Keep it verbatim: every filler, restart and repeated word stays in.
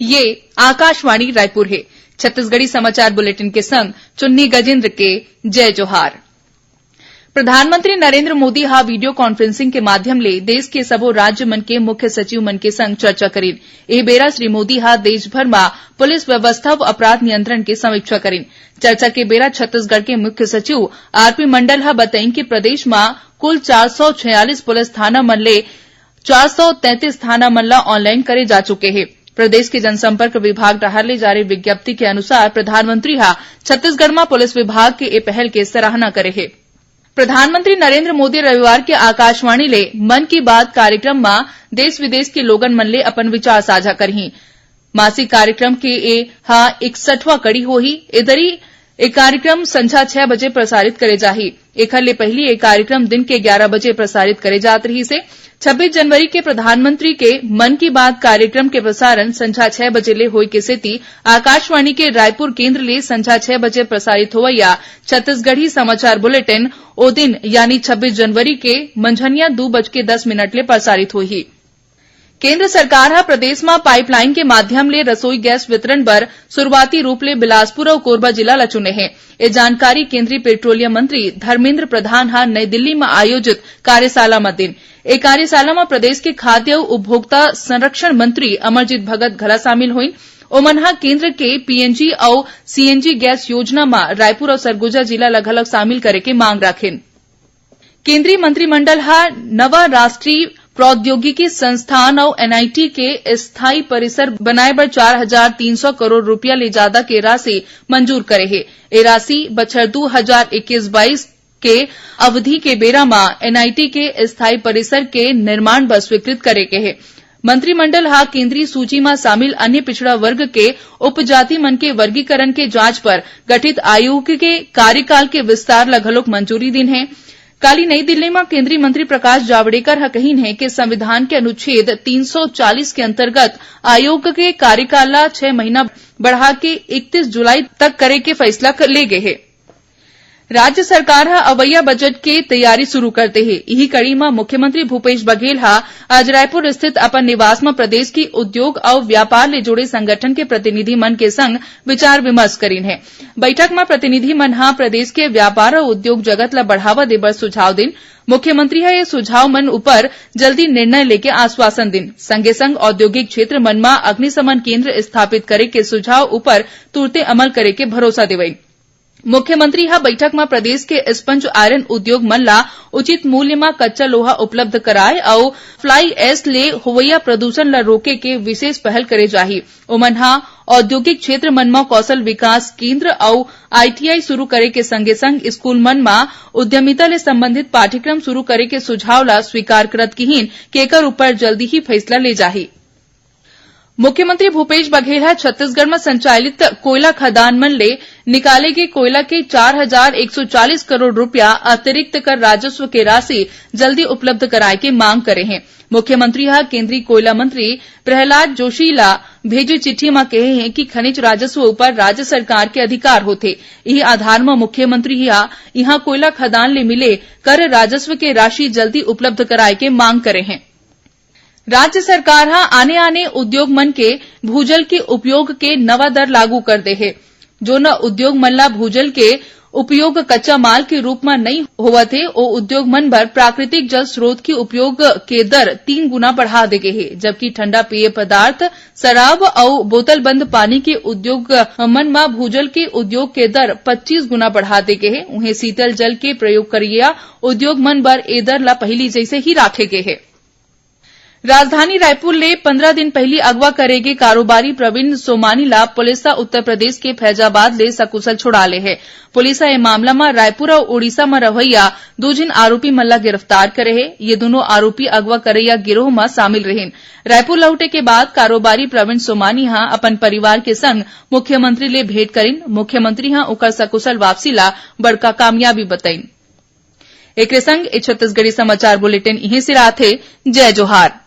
ये आकाशवाणी रायपुर हे। छत्तीसगढ़ी समाचार बुलेटिन के संग चुन्नी गजेंद्र के जय जोहार। प्रधानमंत्री नरेंद्र मोदी ह वीडियो कॉन्फ्रेंसिंग के माध्यम ले देश के सबो राज्य मन के मुख्य सचिव मन के संग चर्चा करिन। एह बेरा श्री मोदी ह देश भर म पुलिस व्यवस्था अउ अपराध नियंत्रण के समीक्षा करिन। चर्चा के बेरा छत्तीसगढ़ के मुख्य सचिव आरपी मंडल ह बतइन कि प्रदेश म कुल चार सौ छियालीस पुलिस थाना मन ले चार सौ तैंतीस थाना मन ल ऑनलाइन करे जा चुके हे। प्रदेश के जनसंपर्क विभाग डहार ले जारी विज्ञप्ति के अनुसार, प्रधानमंत्री ह छत्तीसगढ़ म पुलिस विभाग के ए पहल के सराहना करे हे। प्रधानमंत्री नरेंद्र मोदी रविवार के आकाशवाणी ले मन की बात कार्यक्रम म देश विदेश के लोगन मन ले अपन विचार साझा करही। मासिक कार्यक्रम के ए ह इकसठवां कड़ी होही। ए दरी ए कार्यक्रम संझा छह बजे प्रसारित करे जाही। एखर ले पहिली ए कार्यक्रम दिन के ग्यारह बजे प्रसारित करे जात रहिस हे। छब्बीस जनवरी के प्रधानमंत्री के मन की बात कार्यक्रम के प्रसारण संझा छह बजे ले होय के सेती आकाशवाणी के रायपुर केंद्र ले संझा छह बजे प्रसारित होवइया छत्तीसगढ़ी समाचार बुलेटिन ओ दिन यानी छब्बीस जनवरी के मंझनिया दू बज के दस मिनट ले प्रसारित होही। केंद्र सरकार ह प्रदेश म पाइपलाइन के माध्यम ले रसोई गैस वितरण बर शुरुआती रूप ले बिलासपुर अउ कोरबा जिला ल चुने हे। ए जानकारी केंद्रीय पेट्रोलियम मंत्री धर्मेंद्र प्रधान ह नई दिल्ली म आयोजित कार्यशाला म दिन। ए कार्यशाला म प्रदेश के खाद्य अउ उपभोक्ता संरक्षण मंत्री अमरजीत भगत घला शामिल होइन। ओमन ह केंद्र के पीएनजी अउ सीएनजी गैस योजना म रायपुर अउ सरगुजा जिला ल घलव शामिल करे के मांग राखिन। केंद्रीय मंत्रिमंडल ह नवा राष्ट्रीय प्रौद्योगिकी संस्थान अउ एनआईटी के स्थायी परिसर बनाए बर चार हजार तीन सौ करोड़ रूपिया ले जादा के राशि मंजूर करे हे। ए राशि बछर दू हजार इक्कीस बाईस के अवधि के बेरा म एनआईटी के स्थायी परिसर के निर्माण बर स्वीकृत करे गे हे। मंत्रिमंडल ह केंद्रीय सूची म शामिल अन्य पिछड़ा वर्ग के उपजाति मन के वर्गीकरण के जांच बर गठित आयोग के कार्यकाल के विस्तार ल घलोक मंजूरी दीन हे। काली नई दिल्ली म केंद्रीय मंत्री प्रकाश जावड़ेकर ह कहिन हे कि संविधान के अनुच्छेद तीन सौ चालीस के अंतर्गत आयोग के कार्यकाल ल छह महीना बढ़ा के इकतीस जुलाई तक करे के फैसला क-, ले गे हे। राज्य सरकार ह अवइया बजट के तैयारी शुरू कर दे हे। इही कड़ी म मुख्यमंत्री भूपेश बघेल ह आज रायपुर स्थित अपन निवास म प्रदेश की उद्योग अउ व्यापार ले जुड़े संगठन के प्रतिनिधि मन के संग विचार विमर्श करीन हे। बैठक म प्रतिनिधि मन ह प्रदेश के व्यापार अउ उद्योग जगत ल बढ़ावा देबर सुझाव दिन। मुख्यमंत्री ह ये सुझाव मन उपर जल्दी निर्णय लेके आश्वासन दिन। संगे संग औद्योगिक क्षेत्र मन म अग्निशमन केंद्र स्थापित करे के सुझाव उपर तुरते अमल करे के भरोसा देवइन। मुख्यमंत्री ह बैठक म प्रदेश के स्पंज आयरन उद्योग मन ला उचित मूल्य म कच्चा लोहा उपलब्ध कराए अउ फ्लाई ऐश ले होवइया प्रदूषण ल रोके के विशेष पहल करे जाही। ओमन ह औद्योगिक क्षेत्र मन म कौशल विकास केंद्र अउ आईटीआई शुरू करे के संगे संग स्कूल मन म उद्यमिता ले संबंधित पाठ्यक्रम शुरू करे के सुझाव ला स्वीकार करत किहीन कि एकर ऊपर जल्दी ही फैसला ले जाही। मुख्यमंत्री भूपेश बघेल ह छत्तीसगढ़ म संचालित कोयला खदान मन ले निकाले गे कोयला के चार हजार एक सौ चालीस करोड़ रुपया अतिरिक्त कर राजस्व के राशि जल्दी उपलब्ध कराए के मांग करे हे। मुख्यमंत्री ह केंद्रीय कोयला मंत्री प्रहलाद जोशी ला भेजे चिट्ठी म कहे हे कि खनिज राजस्व ऊपर राज्य सरकार के अधिकार होथे। इही आधार म मुख्यमंत्री ह इहां कोयला खदान ले मिले कर राजस्व के राशि जल्दी उपलब्ध कराए के मांग करे हे। राज्य सरकार ह आने-आने उद्योग मन के भूजल के उपयोग के नवा दर लागू कर दे हे। जोन उद्योग मन ला भूजल के उपयोग कच्चा माल के रूप म नइ होवत हे, ओ उद्योग मन बर प्राकृतिक जल स्रोत के उपयोग के दर तीन गुना बढ़ा दे गे हे, जबकि ठंडा पेय पदार्थ, शराब अउ बोतलबंद पानी के उद्योग मन म भूजल के उद्योग के दर पच्चीस गुना बढ़ा दे गे हे। उहें, शीतल जल के प्रयोग करइया उद्योग मन बर ए दर ला पहिली जइसे ही राखे गे हे। राजधानी रायपुर ले पंद्रह दिन पहिली अगवा करे गे कारोबारी प्रवीण सोमानी ला पुलिस ह उत्तर प्रदेश के फैजाबाद ले सकुशल छुड़ा ले हे। पुलिस ह ए मामला म रायपुर अउ उड़ीसा म रहवइया दू झिन आरोपी मन ला गिरफ्तार करे हे। ये दूनों आरोपी अगवा करइया गिरोह म शामिल रहिन। रायपुर लहुटे के बाद कारोबारी प्रवीण सोमानी ह अपन परिवार के संग मुख्यमंत्री ले भेंट करिन। मुख्यमंत्री ह ओकर सकुशल वापसी ला बड़का कामयाबी बतइन। एकरे संग ए छत्तीसगढ़ी समाचार बुलेटिन इहें सिरात हे। जय जोहार।